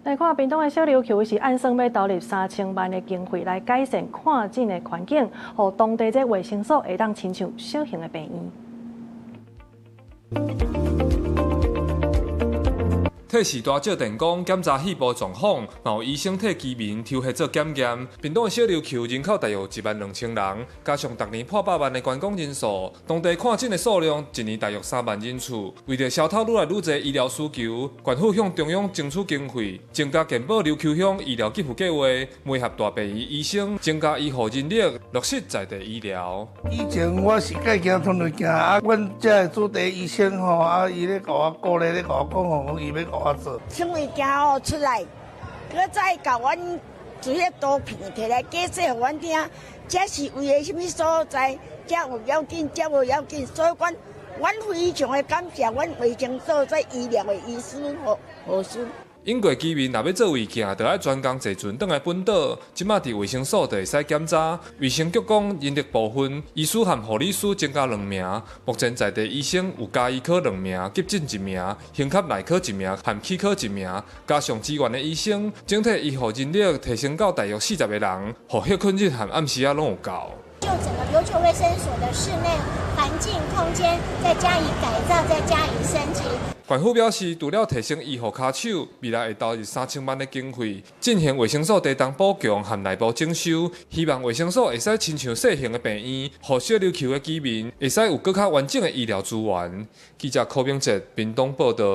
來看屏東的小琉球是按算欲投入3000萬的經費來改善看診的環境，予當地這衛生所會當親像小型的病院。替序大照電光檢查肺部狀況，嘛有醫生替居民抽血做檢驗。屏東的小琉球人口大約1萬2千人，加上逐年破百萬的觀光人數，當地看診的數量一年大約3萬人次。為著消透愈來愈濟醫療需求，縣府向中央爭取經費，增加健保琉球鄉醫療給付計劃，媒合大病院醫生，增加醫護人力，落實在地醫療。以前我是家行吞藥鏡，啊，阮遮的駐地醫生吼，啊，伊咧共我鼓勵咧共我講吼，伊欲共我做。顯微鏡哦出來，閣再共阮做彼圖片提來解釋予阮聽，這是為的啥物所在，這有要緊，這無要緊，所以阮阮非常的感謝阮衛生所這醫療的醫師護護士。英國居民若欲做胃鏡，就愛專工坐船轉來本島。這馬佇衛生所就會使檢查。衛生局講，人力部分，醫師和護理師增加兩名。目前在地醫生有家醫科兩名，急診一名，胸腔內科一名，和齒科一名，加上支援的醫生，整體醫護人力提升到大約40個人，予歇睏日和暗時仔攏有夠。就整個琉球衛生所的室內環境空間，再加以改造，再加以升級。縣府表示，除了提升醫護跤手，未來會投入3000萬的經費，進行衛生所地層補強和內部整修，希望衛生所會使親像細型的病院，予小琉球的居民會使有閣較完整的醫療資源。記者柯明哲屏東報導。